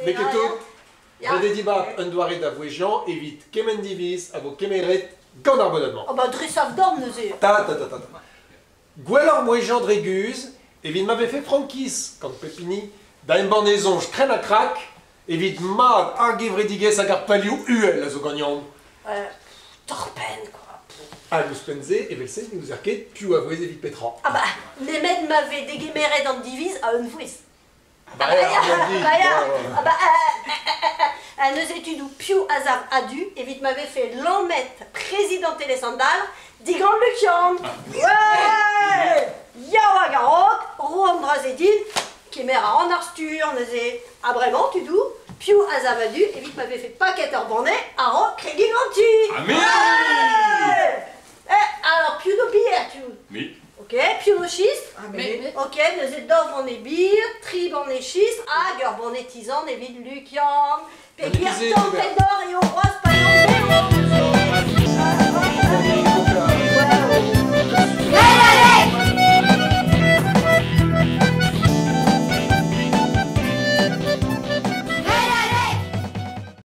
N'eo ket tout. Ya. Ret eo dibab un doare da vouezhiañ evit kement diviz a vo kemeret gant ar bodad-mañ. Ah bah dre sav-dorn neuze. Ta ta ta ta ta. Gwelloc'h mouezhiañ dre guzh evit ma vefe frankiz gant pep hini da embann e soñj krenn-ha-krak evit mad ar gevredigezh hag ar palioù uhel a zo ganeomp. Torr-penn quoi. Hag ouzhpenn-se, evel-se ne ouzer ket piv a vouezh evit petra. Ah bah, nemet ma vez degemeret an diviz a-unvouezh. Bah ya, Bah ya, ah bah, neuze tudoù piv a sav a-du evit ma vefe lammet prezidantelezh an dalc'h digant Lukian. Ouais! Yaou hag a-raok, ro an dra-se din, kemer a ran ar stur neuze. Ha bremañ, tudoù, piv a sav a-du evit ma vefe paket ur banne a-raok kregiñ ganti? Ah, Eh, alors piv do bier, tudoù? Oui. Ok, piv do chistr? Ah, mais... Ok, neuze daou vanne bir, tri banne chistr hag ur banne tizan evit Lukian. Peogwir Banne torret d'or eo c'hoazh pa